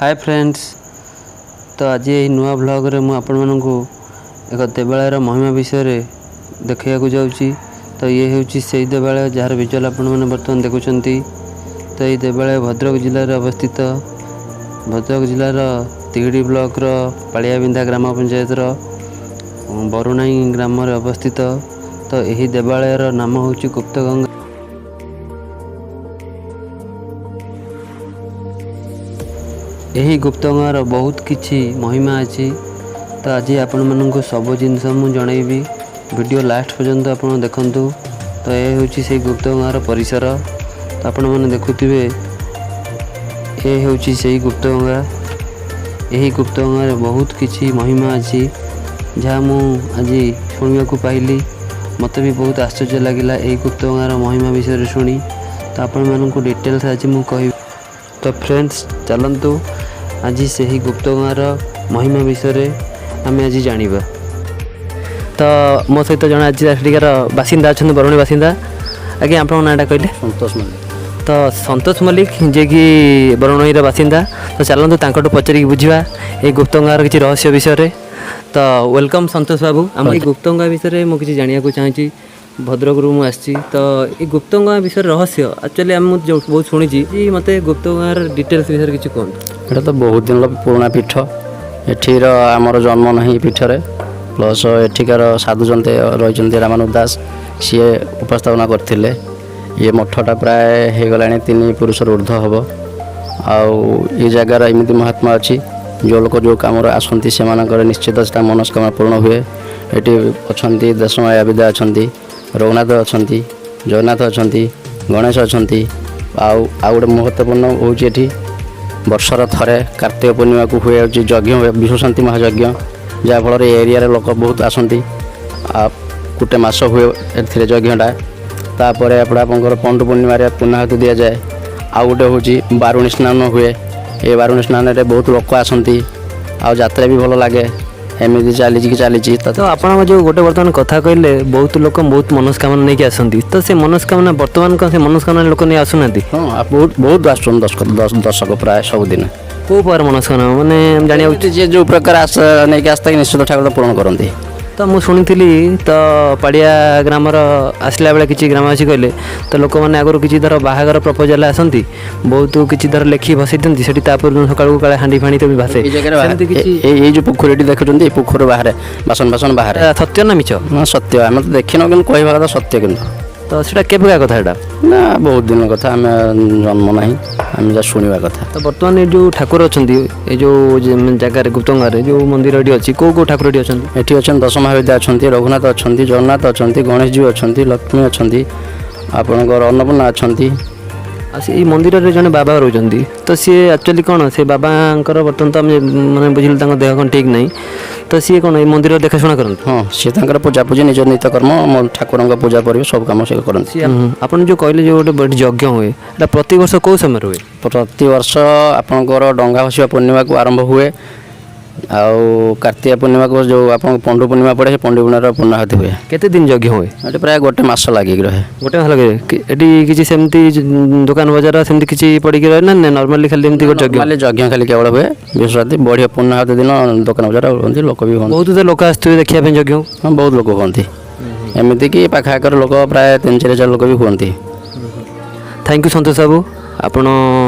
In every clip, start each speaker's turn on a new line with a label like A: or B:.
A: ହାଏ friends, ତ ଆଜି ଏହି ନୂଆ ବ୍ଲଗ୍ରେ ମୁଁ ଆପଣମାନଙ୍କୁ ଏକ ଦେବାଳୟର ମହିମା ବିଷୟରେ ଦେଖାଇବାକୁ ଯାଉଛି। ତ ଇଏ ହେଉଛି ସେଇ ଦେବାଳୟ, ଯାହାର ଭିଜୁଆଲ୍ ଆପଣମାନେ ବର୍ତ୍ତମାନ ଦେଖୁଛନ୍ତି। ତ ଏହି ଦେବାଳୟ ଭଦ୍ରକ ଜିଲ୍ଲାରେ ଅବସ୍ଥିତ। ଭଦ୍ରକ ଜିଲ୍ଲାର ତିହିଡ଼ି ବ୍ଲକର ପାଳିଆବିନ୍ଧା ଗ୍ରାମ ପଞ୍ଚାୟତର ବରୁଣାଇ ଗ୍ରାମରେ ଅବସ୍ଥିତ। ତ ଏହି ଦେବାଳୟର ନାମ ହେଉଛି ଗୁପ୍ତଗଙ୍ଗା। ଏହି ଗୁପ୍ତଗଙ୍ଗାର ବହୁତ କିଛି ମହିମା ଅଛି। ତ ଆଜି ଆପଣମାନଙ୍କୁ ସବୁ ଜିନିଷ ମୁଁ ଜଣାଇବି। ଭିଡ଼ିଓ ଲାଷ୍ଟ ପର୍ଯ୍ୟନ୍ତ ଆପଣ ଦେଖନ୍ତୁ। ତ ଏ ହେଉଛି ସେଇ ଗୁପ୍ତଗଙ୍ଗାର ପରିସର। ତ ଆପଣମାନେ ଦେଖୁଥିବେ, ଏ ହେଉଛି ସେଇ ଗୁପ୍ତଗଙ୍ଗା। ଏହି ଗୁପ୍ତଗଙ୍ଗାରେ ବହୁତ କିଛି ମହିମା ଅଛି, ଯାହା ମୁଁ ଆଜି ଶୁଣିବାକୁ ପାଇଲି। ମୋତେ ବି ବହୁତ ଆଶ୍ଚର୍ଯ୍ୟ ଲାଗିଲା ଏହି ଗୁପ୍ତଗଙ୍ଗାର ମହିମା ବିଷୟରେ ଶୁଣି। ତ ଆପଣମାନଙ୍କୁ ଡିଟେଲ୍ସ ଆଜି ମୁଁ କହିବି। ତ ଫ୍ରେଣ୍ଡସ୍, ଚାଲନ୍ତୁ ଆଜି ସେହି ଗୁପ୍ତଗଙ୍ଗାର ମହିମା ବିଷୟରେ ଆମେ ଆଜି ଜାଣିବା। ତ ମୋ ସହିତ ଜଣେ ଆଜି ସେଠିକାର ବାସିନ୍ଦା ଅଛନ୍ତି, ବରୁଣେଇ ବାସିନ୍ଦା। ଆଜ୍ଞା, ଆପଣଙ୍କ ନାଁଟା କହିଲେ?
B: ସନ୍ତୋଷ ମଲ୍ଲିକ।
A: ତ ସନ୍ତୋଷ ମଲ୍ଲିକ, ଯିଏକି ବରୁଣେଇର ବାସିନ୍ଦା। ତ ଚାଲନ୍ତୁ ତାଙ୍କଠୁ ପଚାରିକି ବୁଝିବା ଏଇ ଗୁପ୍ତଗଙ୍ଗାର କିଛି ରହସ୍ୟ ବିଷୟରେ। ତ welcome ସନ୍ତୋଷ ବାବୁ। ଆମ ଏଇ ଗୁପ୍ତଗଙ୍ଗା ବିଷୟରେ ମୁଁ କିଛି ଜାଣିବାକୁ ଚାହୁଁଛି। ଭଦ୍ରକରୁ ମୁଁ ଆସିଛି। ତ ଏଇ ଗୁପ୍ତଗଙ୍ଗା ବିଷୟରେ ରହସ୍ୟ ଆକ୍ଚୁଆଲି ମୁଁ ଯେଉଁ ବହୁତ ଶୁଣିଛି, ମୋତେ ଗୁପ୍ତଗଙ୍ଗାର ଡିଟେଲ୍ସ ବିଷୟରେ କିଛି କୁହନ୍ତୁ।
B: ଏଇଟା ତ ବହୁତ ଦିନର ପୁରୁଣା ପୀଠ। ଏଠିର ଆମର ଜନ୍ମ ନାହିଁ ଏ ପୀଠରେ। ପ୍ଲସ୍ ଏଠିକାର ସାଧୁଜନ୍ତେ ରହିଛନ୍ତି, ରାମାନୁଜ ଦାସ, ସିଏ ଉପସ୍ଥାପନା କରିଥିଲେ। ଇଏ ମଠଟା ପ୍ରାୟ ହେଇଗଲାଣି 3 ପୁରୁଷରୁ ଉର୍ଦ୍ଧ୍ୱ ହେବ। ଆଉ ଏ ଜାଗାର ଏମିତି ମହାତ୍ମା ଅଛି, ଯେଉଁ ଲୋକ ଯେଉଁ କାମରେ ଆସନ୍ତି, ସେମାନଙ୍କର ନିଶ୍ଚିତ ସେଟା ମନସ୍କାମନା ପୂରଣ ହୁଏ। ଏଠି ଅଛନ୍ତି ଦଶମହାବିଦ୍ୟା ଅଛନ୍ତି, ରଘୁନାଥ ଅଛନ୍ତି, ଜଗନ୍ନାଥ ଅଛନ୍ତି, ଗଣେଶ ଅଛନ୍ତି। ଆଉ ଆଉ ଗୋଟେ ମହତ୍ତ୍ୱପୂର୍ଣ୍ଣ ହେଉଛି, ଏଠି ବର୍ଷର ଥରେ କାର୍ତ୍ତିକ ପୂର୍ଣ୍ଣିମାକୁ ହୁଏ ହେଉଛି ଯଜ୍ଞ ହୁଏ, ବିଶ୍ୱଶାନ୍ତି ମହାଯଜ୍ଞ, ଯାହାଫଳରେ ଏ ଏରିଆରେ ଲୋକ ବହୁତ ଆସନ୍ତି। ଆଉ ଗୋଟେ ମାସ ହୁଏ ଏଥିରେ ଯଜ୍ଞଟା। ତାପରେ ଏପଟେ ଆପଣଙ୍କର ପଣ୍ଡୁ ପୂର୍ଣ୍ଣିମାରେ ପୂର୍ଣ୍ଣାହୁତି ଦିଆଯାଏ। ଆଉ ଗୋଟେ ହେଉଛି ବାରୁଣୀ ସ୍ନାନ ହୁଏ। ଏ ବାରୁଣୀ ସ୍ନାନରେ ବହୁତ ଲୋକ ଆସନ୍ତି ଆଉ ଯାତ୍ରା ବି ଭଲ ଲାଗେ। ଏମିତି ଚାଲିଛି କି ଚାଲିଛି ତ।
A: ତ ଆପଣଙ୍କ ଯେଉଁ ଗୋଟେ ବର୍ତ୍ତମାନ କଥା କହିଲେ, ବହୁତ ଲୋକ ବହୁତ ମନସ୍କାମନା ନେଇକି ଆସନ୍ତି। ତ ସେ ମନସ୍କାମନା ବର୍ତ୍ତମାନ କ'ଣ ସେ ମନସ୍କାମନା ଲୋକ ନେଇ ଆସୁନାହାନ୍ତି?
B: ହଁ, ଆଉ ବହୁତ ବହୁତ ଆସୁଛନ୍ତି ଦର୍ଶକ, ଦର୍ଶକ ପ୍ରାୟ ସବୁଦିନ।
A: କେଉଁ ପ୍ରକାର ମନସ୍କାମନା ମାନେ ଜାଣିବାକୁ?
B: ଯିଏ ଯେଉଁ ପ୍ରକାର ଆଶା ନେଇକି ଆସିଥାଏ, ନିଶ୍ଚିତ ଠାକୁର ପୂରଣ କରନ୍ତି।
A: ତ ମୁଁ ଶୁଣିଥିଲି, ତ ପାଡ଼ିଆ ଗ୍ରାମର ଆସିଲା ବେଳେ କିଛି ଗ୍ରାମବାସୀ କହିଲେ, ତ ଲୋକମାନେ ଆଗରୁ କିଛି ଧର ବାହାଘର ପ୍ରପୋଜାଲ୍ ଆସନ୍ତି, ବହୁତ କିଛି ଧର ଲେଖି ଭସେଇ ଦିଅନ୍ତି ସେଠି, ତା ପୂର୍ବରୁ ସକାଳକୁ କାଳେ ହାଣ୍ଡି ଫାଣ୍ଡି ତ ବି ଭାସେ।
B: ଏଇ ଜାଗାରେ
A: ସେମିତି କିଛି
B: ଏଇ ଯେଉଁ ପୋଖରୀଟି ଦେଖୁଛନ୍ତି, ଏଇ ପୋଖରୀ ବାହାରେ ବାସନ ଫାସନ ବାହାରେ।
A: ଏଟା ସତ୍ୟ ନା ମିଛ?
B: ନା, ସତ୍ୟ। ଆମେ ତ ଦେଖିନୁ, କିନ୍ତୁ କହିବା କଥା ସତ୍ୟ କିନ୍ତୁ।
A: ତ ସେଟା କେବେକା କଥା ଏଟା?
B: ନା, ବହୁତ ଦିନ କଥା। ଆମେ ଜନ୍ମ ନାହିଁ, ଆମେ ଯାହା ଶୁଣିବା କଥା।
A: ତ ବର୍ତ୍ତମାନ ଏ ଯେଉଁ ଠାକୁର ଅଛନ୍ତି, ଏ ଯେଉଁ ଜାଗାରେ ଗୁପ୍ତଙ୍ଗାରେ ଯେଉଁ ମନ୍ଦିର ଏଠି ଅଛି, କେଉଁ କେଉଁ ଠାକୁର ଏଠି ଅଛନ୍ତି?
B: ଏଠି ଅଛନ୍ତି ଦଶମହାବିଦ୍ୟା ଅଛନ୍ତି, ରଘୁନାଥ ଅଛନ୍ତି, ଜଗନ୍ନାଥ ଅଛନ୍ତି, ଗଣେଶଜୀ ଅଛନ୍ତି, ଲକ୍ଷ୍ମୀ ଅଛନ୍ତି, ଆପଣଙ୍କର ଅନ୍ନପୂର୍ଣ୍ଣା ଅଛନ୍ତି।
A: ଆଉ ସେ ଏଇ ମନ୍ଦିରରେ ଜଣେ ବାବା ରହୁଛନ୍ତି। ତ ସିଏ ଆକ୍ଚୁଆଲି କ'ଣ, ସେ ବାବାଙ୍କର ବର୍ତ୍ତମାନ ତ ଆମେ ମାନେ ବୁଝିଲୁ ତାଙ୍କ ଦେହ କ'ଣ ଠିକ୍ ନାହିଁ। ତ ସିଏ କ'ଣ ଏଇ ମନ୍ଦିର ଦେଖାଶୁଣା କରନ୍ତି?
B: ହଁ, ସିଏ ତାଙ୍କର ପୂଜାପୂଜି, ନିଜ ନିତ୍ୟକର୍ମ, ଠାକୁରଙ୍କ ପୂଜା କରିବେ, ସବୁ କାମ ସେ କରନ୍ତି।
A: ଆପଣ ଯେଉଁ କହିଲେ ଯେଉଁ ଗୋଟେ ବଡ଼ ଯଜ୍ଞ ହୁଏ, ଏଇଟା ପ୍ରତିବର୍ଷ କେଉଁ ସମୟରେ ହୁଏ?
B: ପ୍ରତିବର୍ଷ ଆପଣଙ୍କର ଡଙ୍ଗା ଭସିବା ପୂର୍ଣ୍ଣିମାକୁ ଆରମ୍ଭ ହୁଏ ଆଉ କାର୍ତ୍ତିକ ପୂର୍ଣ୍ଣିମାକୁ ଯେଉଁ ଆପଣଙ୍କ ପଣ୍ଡୁ ପୂର୍ଣ୍ଣିମା ପଡ଼େ, ସେ ପଣ୍ଡୁ ପୂର୍ଣ୍ଣିମାର ପୂର୍ଣ୍ଣାହୁତି ହୁଏ।
A: କେତେ ଦିନ ଯଜ୍ଞ ହୁଏ?
B: ଏଠି ପ୍ରାୟ ଗୋଟେ ମାସ ଲାଗିକି ରହେ।
A: ଗୋଟେ ମାସ ଲାଗେ। ଏଠି କିଛି ସେମିତି ଦୋକାନ ବଜାର ସେମିତି କିଛି ପଡ଼ିକି ରହେ ନା ନର୍ମାଲି ଖାଲି ଏମିତି ଗୋଟେ ଯଜ୍ଞ?
B: ନର୍ମାଲି ଯଜ୍ଞ ଖାଲି କେବଳ ହୁଏ ବିଶ୍ୱଶାନ୍ତି ବଢ଼ିଆ। ପୂର୍ଣ୍ଣାହୁତି ଦିନ ଦୋକାନ ବଜାର ହୁଅନ୍ତି, ଲୋକ ବି ହୁଅନ୍ତି।
A: ବହୁତ ତ ଲୋକ ଆସୁଥିବେ ଦେଖିବା ପାଇଁ ଯଜ୍ଞ?
B: ହଁ, ବହୁତ ଲୋକ ହୁଅନ୍ତି। ଏମିତିକି ପାଖାପାଖର ଲୋକ ପ୍ରାୟ 3-4 ହଜାର ଲୋକ ବି ହୁଅନ୍ତି।
A: Thank you ସନ୍ତୋଷ ବାବୁ, ଆପଣ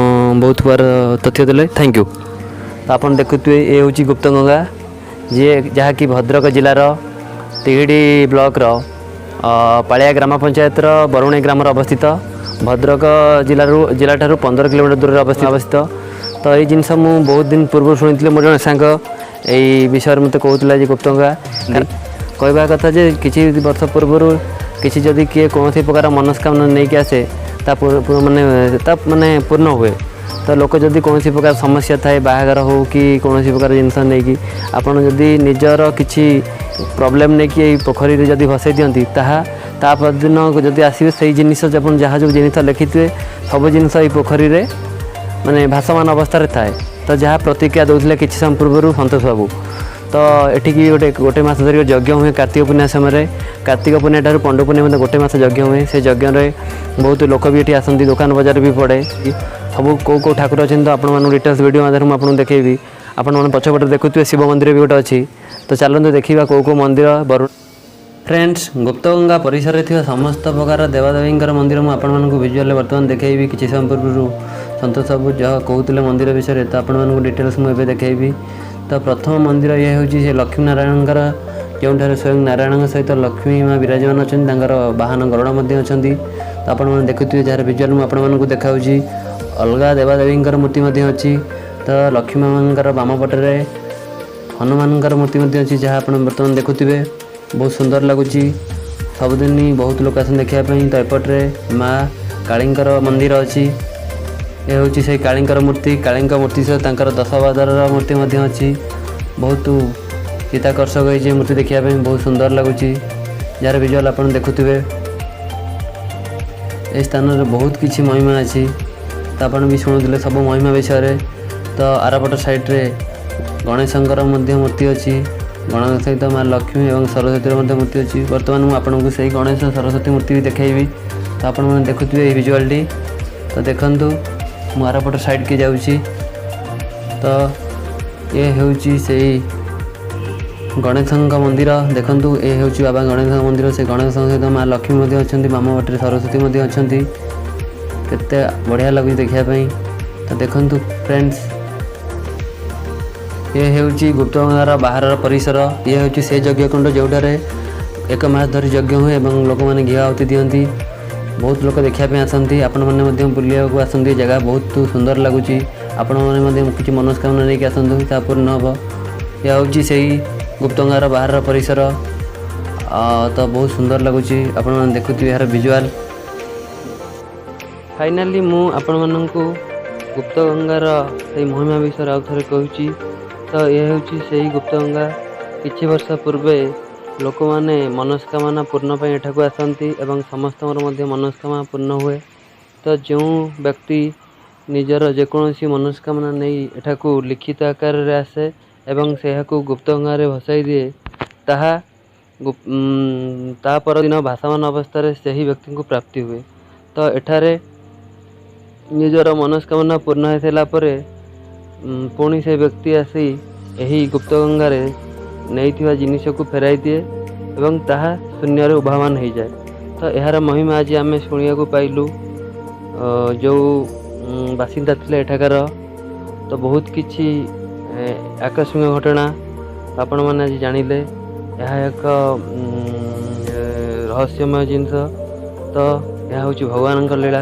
A: ବହୁତ ପ୍ରକାର ତଥ୍ୟ ଦେଲେ, thank you. ତ ଆପଣ ଦେଖୁଥିବେ, ଏ ହେଉଛି ଗୁପ୍ତଗଙ୍ଗା, ଯିଏ ଯାହାକି ଭଦ୍ରକ ଜିଲ୍ଲାର ତିହିଡ଼ି ବ୍ଲକର ପାଳିଆ ଗ୍ରାମ ପଞ୍ଚାୟତର ବରୁଣେଇ ଗ୍ରାମରେ ଅବସ୍ଥିତ। ଭଦ୍ରକ ଜିଲ୍ଲାଠାରୁ 15 କିଲୋମିଟର ଦୂରରେ ଅବସ୍ଥିତ। ତ ଏଇ ଜିନିଷ ମୁଁ ବହୁତ ଦିନ ପୂର୍ବରୁ ଶୁଣିଥିଲି। ମୋର ଜଣେ ସାଙ୍ଗ ଏଇ ବିଷୟରେ ମୋତେ କହୁଥିଲା ଯେ ଗୁପ୍ତଗଙ୍ଗା। କହିବା କଥା ଯେ କିଛି ବର୍ଷ ପୂର୍ବରୁ କିଛି ଯଦି କିଏ କୌଣସି ପ୍ରକାର ମନସ୍କାମନା ନେଇକି ଆସେ, ତା ମାନେ ତା ମାନେ ପୂର୍ଣ୍ଣ ହୁଏ। ତ ଲୋକ ଯଦି କୌଣସି ପ୍ରକାର ସମସ୍ୟା ଥାଏ, ବାହାଘର ହେଉ କି କୌଣସି ପ୍ରକାର ଜିନିଷ ନେଇକି, ଆପଣ ଯଦି ନିଜର କିଛି ପ୍ରୋବ୍ଲେମ୍ ନେଇକି ଏଇ ପୋଖରୀରେ ଯଦି ଭସେଇ ଦିଅନ୍ତି, ତାହା ତା ପରଦିନ ଯଦି ଆସିବେ, ସେଇ ଜିନିଷ ଆପଣ ଯାହା ଯେଉଁ ଜିନିଷ ଲେଖିଥିବେ, ସବୁ ଜିନିଷ ଏଇ ପୋଖରୀରେ ମାନେ ଭାସମାନ ଅବସ୍ଥାରେ ଥାଏ। ତ ଯାହା ପ୍ରତିକ୍ରିୟା ଦେଉଥିଲେ କିଛି ସମୟ ପୂର୍ବରୁ ସନ୍ତୋଷ ବାବୁ। ତ ଏଠିକି ଗୋଟେ ଗୋଟେ ମାସ ଧରି ଯଜ୍ଞ ହୁଏ କାର୍ତ୍ତିକ ପୂର୍ଣ୍ଣିମା ସମୟରେ। କାର୍ତ୍ତିକ ପୂର୍ଣ୍ଣିମା ଠାରୁ ପଣ୍ଡୁ ପୂର୍ଣ୍ଣିମା ମଧ୍ୟ ଗୋଟେ ମାସ ଯଜ୍ଞ ହୁଏ। ସେ ଯଜ୍ଞରେ ବହୁତ ଲୋକ ବି ଏଠି ଆସନ୍ତି, ଦୋକାନ ବଜାର ବି ପଡ଼େ। ସବୁ କେଉଁ କେଉଁ ଠାକୁର ଅଛନ୍ତି, ତ ଆପଣମାନଙ୍କୁ ଡିଟେଲ୍ସ ଭିଡ଼ିଓ ମାଧ୍ୟମରେ ମୁଁ ଆପଣଙ୍କୁ ଦେଖେଇବି। ଆପଣମାନେ ପଛପଟେ ଦେଖୁଥିବେ, ଶିବ ମନ୍ଦିର ବି ଗୋଟେ ଅଛି। ତ ଚାଲନ୍ତୁ ଦେଖିବା କେଉଁ କେଉଁ ମନ୍ଦିର। ବରୁଣ ଫ୍ରେଣ୍ଡସ୍, ଗୁପ୍ତଗଙ୍ଗା ପରିସରରେ ଥିବା ସମସ୍ତ ପ୍ରକାର ଦେବାଦେବୀଙ୍କର ମନ୍ଦିର ମୁଁ ଆପଣମାନଙ୍କୁ ଭିଜୁଆଲରେ ବର୍ତ୍ତମାନ ଦେଖେଇବି। କିଛି ସମୟ ପୂର୍ବରୁ ସନ୍ତୋଷ ବାବୁ ଯାହା କହୁଥିଲେ ମନ୍ଦିର ବିଷୟରେ, ତ ଆପଣମାନଙ୍କୁ ଡିଟେଲ୍ସ ମୁଁ ଏବେ ଦେଖେଇବି। ତ ପ୍ରଥମ ମନ୍ଦିର ଇଏ ହେଉଛି ସେ ଲକ୍ଷ୍ମୀ ନାରାୟଣଙ୍କର, ଯେଉଁଠାରେ ସ୍ୱୟଂ ନାରାୟଣଙ୍କ ସହିତ ଲକ୍ଷ୍ମୀ ମା ବିରାଜମାନ ଅଛନ୍ତି, ତାଙ୍କର ବାହନ ଗରୁଡ଼ ମଧ୍ୟ ଅଛନ୍ତି। ତ ଆପଣମାନେ ଦେଖୁଥିବେ, ଯାହାର ଭିଜୁଆଲ ମୁଁ ଆପଣମାନଙ୍କୁ ଦେଖାଉଛି। ଅଲଗା ଦେବାଦେବୀଙ୍କର ମୂର୍ତ୍ତି ମଧ୍ୟ ଅଛି। ତ ଲକ୍ଷ୍ମୀ ମାଙ୍କର ବାମ ପଟରେ ହନୁମାନଙ୍କର ମୂର୍ତ୍ତି ମଧ୍ୟ ଅଛି, ଯାହା ଆପଣ ବର୍ତ୍ତମାନ ଦେଖୁଥିବେ। ବହୁତ ସୁନ୍ଦର ଲାଗୁଛି। ସବୁଦିନ ବହୁତ ଲୋକ ଆସନ୍ତି ଦେଖିବା ପାଇଁ। ତ ଏପଟରେ ମା କାଳୀଙ୍କର ମନ୍ଦିର ଅଛି। ଏ ହେଉଛି ସେଇ କାଳୀଙ୍କର ମୂର୍ତ୍ତି। କାଳୀଙ୍କ ମୂର୍ତ୍ତି ସହ ତାଙ୍କର ଦଶାବତାରର ମୂର୍ତ୍ତି ମଧ୍ୟ ଅଛି। ବହୁତ ଚିତ୍ତାକର୍ଷକ ହେଇଛି ମୂର୍ତ୍ତି, ଦେଖିବା ପାଇଁ ବହୁତ ସୁନ୍ଦର ଲାଗୁଛି, ଯାହାର ଭିଜୁଆଲ ଆପଣ ଦେଖୁଥିବେ। ଏ ସ୍ଥାନରେ ବହୁତ କିଛି ମହିମା ଅଛି। ତ ଆପଣ ବି ଶୁଣୁଥିଲେ ସବୁ ମହିମା ବିଷୟରେ। ତ ଆରପଟ ସାଇଡ଼୍ରେ ଗଣେଶଙ୍କର ମଧ୍ୟ ମୂର୍ତ୍ତି ଅଛି। ଗଣେଶ ସହିତ ମା ଲକ୍ଷ୍ମୀ ଏବଂ ସରସ୍ୱତୀର ମଧ୍ୟ ମୂର୍ତ୍ତି ଅଛି। ବର୍ତ୍ତମାନ ମୁଁ ଆପଣଙ୍କୁ ସେଇ ଗଣେଶ ସରସ୍ୱତୀ ମୂର୍ତ୍ତି ବି ଦେଖାଇବି। ତ ଆପଣମାନେ ଦେଖୁଥିବେ ଏହି ଭିଜୁଆଲଟି। ତ ଦେଖନ୍ତୁ, ମୁଁ ଆରପଟ ସାଇଡ଼୍କି ଯାଉଛି। ତ ଏ ହେଉଛି ସେଇ ଗଣେଶଙ୍କ ମନ୍ଦିର। ଦେଖନ୍ତୁ, ଏ ହେଉଛି ବାବା ଗଣେଶଙ୍କ ମନ୍ଦିର। ସେ ଗଣେଶଙ୍କ ସହିତ ମା ଲକ୍ଷ୍ମୀ ମଧ୍ୟ ଅଛନ୍ତି, ବାମ ପଟରେ ସରସ୍ୱତୀ ମଧ୍ୟ ଅଛନ୍ତି। କେତେ ବଢ଼ିଆ ଲାଗୁଛି ଦେଖିବା ପାଇଁ। ତ ଦେଖନ୍ତୁ ଫ୍ରେଣ୍ଡସ୍, ଏ ହେଉଛି ଗୁପ୍ତଗଙ୍ଗାର ବାହାରର ପରିସର। ଇଏ ହେଉଛି ସେ ଯଜ୍ଞକୁଣ୍ଡ, ଯେଉଁଠାରେ ଏକ ମାସ ଧରି ଯଜ୍ଞ ହୁଏ ଏବଂ ଲୋକମାନେ ଘିଅ ଆହୁତି ଦିଅନ୍ତି। ବହୁତ ଲୋକ ଦେଖିବା ପାଇଁ ଆସନ୍ତି। ଆପଣମାନେ ମଧ୍ୟ ବୁଲିବାକୁ ଆସନ୍ତି। ଜାଗା ବହୁତ ସୁନ୍ଦର ଲାଗୁଛି। ଆପଣମାନେ ମଧ୍ୟ କିଛି ମନସ୍କାମନା ନେଇକି ଆସନ୍ତୁ, ତାହା ପୂର୍ଣ୍ଣ ହେବ। ଏହା ହେଉଛି ସେଇ ଗୁପ୍ତଗଙ୍ଗାର ବାହାରର ପରିସର। ତ ବହୁତ ସୁନ୍ଦର ଲାଗୁଛି। ଆପଣମାନେ ଦେଖୁଥିବେ ଏହାର ଭିଜୁଆଲ୍। ଫାଇନାଲି ମୁଁ ଆପଣମାନଙ୍କୁ ଗୁପ୍ତଗଙ୍ଗାର ସେଇ ମହିମା ବିଷୟରେ ଆଉ ଥରେ କହୁଛି। ତ ଏ ହେଉଛି ସେଇ ଗୁପ୍ତଗଙ୍ଗା। କିଛି ବର୍ଷ ପୂର୍ବେ ଲୋକମାନେ ମନସ୍କାମନା ପୂର୍ଣ୍ଣ ପାଇଁ ଏଠାକୁ ଆସନ୍ତି ଏବଂ ସମସ୍ତଙ୍କର ମଧ୍ୟ ମନସ୍କାମନା ପୂର୍ଣ୍ଣ ହୁଏ। ତ ଯେଉଁ ବ୍ୟକ୍ତି ନିଜର ଯେକୌଣସି ମନସ୍କାମନା ନେଇ ଏଠାକୁ ଲିଖିତ ଆକାରରେ ଆସେ ଏବଂ ଏହାକୁ ଗୁପ୍ତଗଙ୍ଗାରେ ଭସାଇ ଦିଏ, ତାହା ତା ପରଦିନ ଭାସମାନ ଅବସ୍ଥାରେ ସେହି ବ୍ୟକ୍ତିଙ୍କୁ ପ୍ରାପ୍ତି ହୁଏ। ତ ଏଠାରେ ନିଜର ମନସ୍କାମନା ପୂର୍ଣ୍ଣ ହୋଇସାରିଲା ପରେ ପୁଣି ସେ ବ୍ୟକ୍ତି ଆସି ଏହି ଗୁପ୍ତଗଙ୍ଗାରେ ନେଇଥିବା ଜିନିଷକୁ ଫେରାଇ ଦିଏ ଏବଂ ତାହା ଶୂନ୍ୟରେ ଉଭାମାନ ହେଇଯାଏ। ତ ଏହାର ମହିମା ଆଜି ଆମେ ଶୁଣିବାକୁ ପାଇଲୁ ଯେଉଁ ବାସିନ୍ଦା ଥିଲେ ଏଠାକାର। ତ ବହୁତ କିଛି ଆକସ୍ମିକ ଘଟଣା ଆପଣମାନେ ଆଜି ଜାଣିଲେ। ଏହା ଏକ ରହସ୍ୟମୟ ଜିନିଷ। ତ ଏହା ହେଉଛି ଭଗବାନଙ୍କ ଲୀଳା।